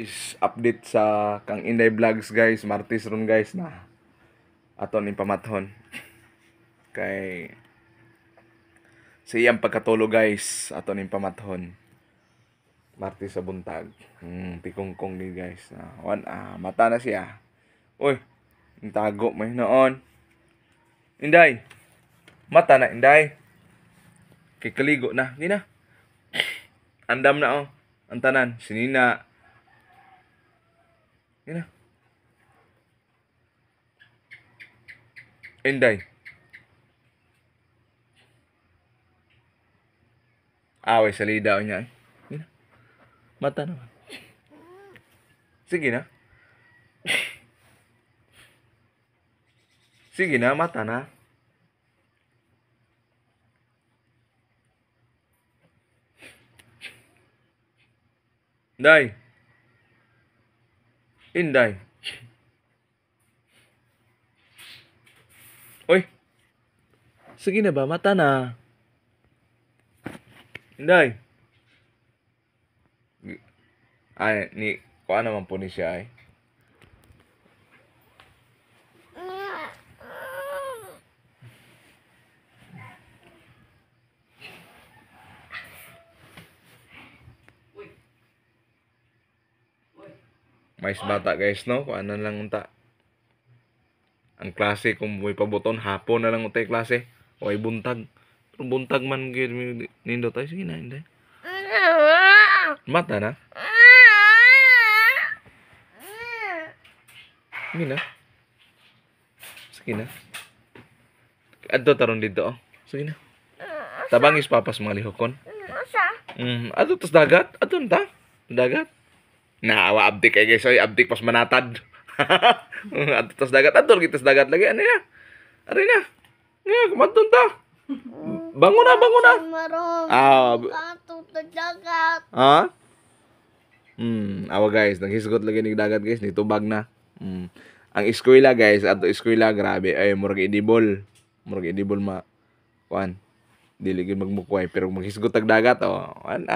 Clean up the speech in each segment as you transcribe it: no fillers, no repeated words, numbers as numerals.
Is update sa kang Inday Vlogs guys, Martes ron guys na ato ning pamathon. Kay sa iyang pagkatulog guys, ato ning pamathon. Martes sa buntag. Tikongkong ni guys. Wan, mata na siya. Uy, tago mo noon. Inday. Mata na Inday. Kay kaligo na, gina. Andam na oh. Ang tanan, sinina. Gina. Inday. Away salida niya eh. Gina. Mata naman. Sige na. Sige na, mata na. Inday. Inday. Uy. Sige na ba, mata na. Inday. Ay, ni kuan naman po ni siya ay. Mais bata guys no, kuan na lang unta. Ang klase kung may pabuton hapon na lang untay klase o ay buntag. Pero buntag man gyud nindot ay sige na Inday. Mata na. Sige na. Sige na. Adto taron dito oh. Sige na. Tabangis papas mga lihokon. Adto tas dagat, adto ta. Dagat. Naawa abdik kay guys, oy abdik pas manatad. Adto tas dagat, adto lagi tas dagat lagi ano na. Ari na. Nga kumadton ta. Bangon na, bangon na. Ah, adto ta dagat. Ha? Awa guys, naghisgot lagi ning dagat guys, nitubag na. Ang eskwela guys, adto eskwela grabe ay murag idibol. Murag idibol ma kuan. Dili gyud magmukway pero maghisgot tag dagat oh. Kuan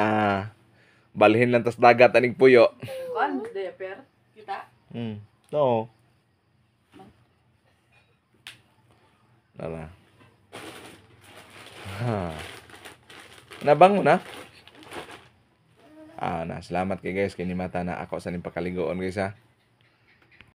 balhin lang tas dagat aning puyo. Kuan diaper kita. No. Nala. Ha. Nabango na. Na salamat kay guys kay ni mata na ako sa ning pakaligoon guys ha.